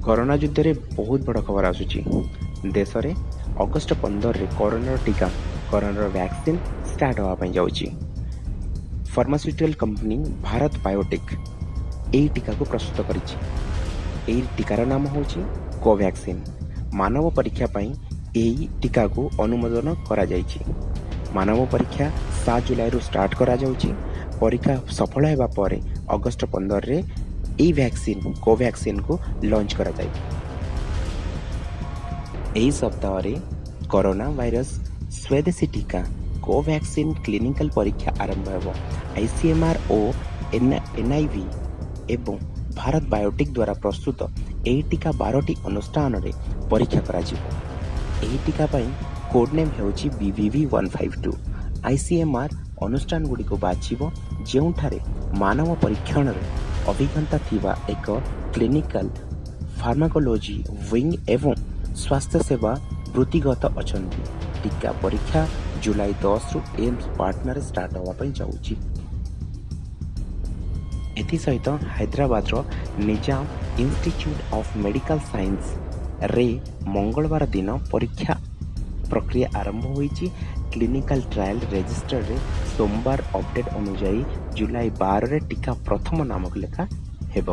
Corona ଯୁଦ୍ଧରେ ବହୁତ ବଡ଼ ଖବର ଆସୁଛି। ଦେଶରେ ଅଗଷ୍ଟ 15ରେ କରୋନାର ଟୀକା, କରୋନାର ଭ୍ୟାକ୍ସିନ୍ ଷ୍ଟାର୍ଟ ହେବା ପାଇଁ ଯାଉଛି। ଫାର୍ମାସ୍ୟୁଟିକାଲ କମ୍ପାନୀ ଭାରତ ବାୟୋଟେକ୍ ଏହି ଟୀକାକୁ ପ୍ରସ୍ତୁତ କରିଛି। ଏହି ଟୀକାର ନାମ ହେଉଛି କୋଭ୍ୟାକ୍ସିନ୍। ମାନବ ପରୀକ୍ଷା ପାଇଁ ଏହି ଟୀକାକୁ ଅନୁମୋଦନ କରାଯାଇଛି। ମାନବ ପରୀକ୍ଷା 7 ଜୁଲାଇରୁ ଷ୍ଟାର୍ଟ କରାଯାଉଛି। ପରୀକ୍ଷା ସଫଳ ହେବା ପରେ ଅଗଷ୍ଟ 15ରେ ଏହି ଭ୍ୟାକ୍ସିନ୍, କୋଭ୍ୟାକ୍ସିନ୍କୁ ଲଞ୍ଚ କରାଯିବ। ଏହି ସପ୍ତାହରେ କରୋନା ଭାଇରସ ସ୍ୱଦେଶୀ ଟୀକା କୋଭ୍ୟାକ୍ସିନ୍ କ୍ଲିନିକାଲ ପରୀକ୍ଷା ଆରମ୍ଭ ହେବ। ଆଇସିଏମ୍ଆର୍ ଓ ଏନ୍ଆଇଭି ଏବଂ ଭାରତ ବାୟୋଟେକ୍ ଦ୍ୱାରା ପ୍ରସ୍ତୁତ ଏହି ଟୀକା 12ଟି ଅନୁଷ୍ଠାନରେ ପରୀକ୍ଷା କରାଯିବ। ଏହି ଟୀକା ପାଇଁ କୋଡ୍ ନେମ୍ ହେଉଛି ବିଭିଭି 152। ଆଇସିଏମ୍ଆର୍ ଅନୁଷ୍ଠାନଗୁଡ଼ିକୁ ବାଛିବ, ଯେଉଁଠାରେ ମାନବ ପରୀକ୍ଷଣରେ ଅଭିଜ୍ଞତା ଥିବା ଏକ କ୍ଲିନିକାଲ ଫାର୍ମାକୋଲୋଜି ୱିଙ୍ଗ ଏବଂ ସ୍ୱାସ୍ଥ୍ୟସେବା ବୃତ୍ତିଗତ ଅଛନ୍ତି। ଟୀକା ପରୀକ୍ଷା ଜୁଲାଇ 10ରୁ ଏମ୍ସ ପାଟନାରେ ଷ୍ଟାର୍ଟ ହେବା ପାଇଁ ଯାଉଛି। ଏଥିସହିତ ହାଇଦ୍ରାବାଦର ନିଜାମ ଇନଷ୍ଟିଚ୍ୟୁଟ୍ ଅଫ୍ ମେଡ଼ିକାଲ ସାଇନ୍ସରେ ମଙ୍ଗଳବାର ଦିନ ପରୀକ୍ଷା ପ୍ରକ୍ରିୟା ଆରମ୍ଭ ହୋଇଛି। କ୍ଲିନିକାଲ ଟ୍ରାଏଲ୍ ରେଜିଷ୍ଟରରେ ସୋମବାର ଅପଡେଟ୍ ଅନୁଯାୟୀ ଜୁଲାଇ 12ରେ ଟୀକା ପ୍ରଥମ ନାମକ ଲେଖା ହେବ।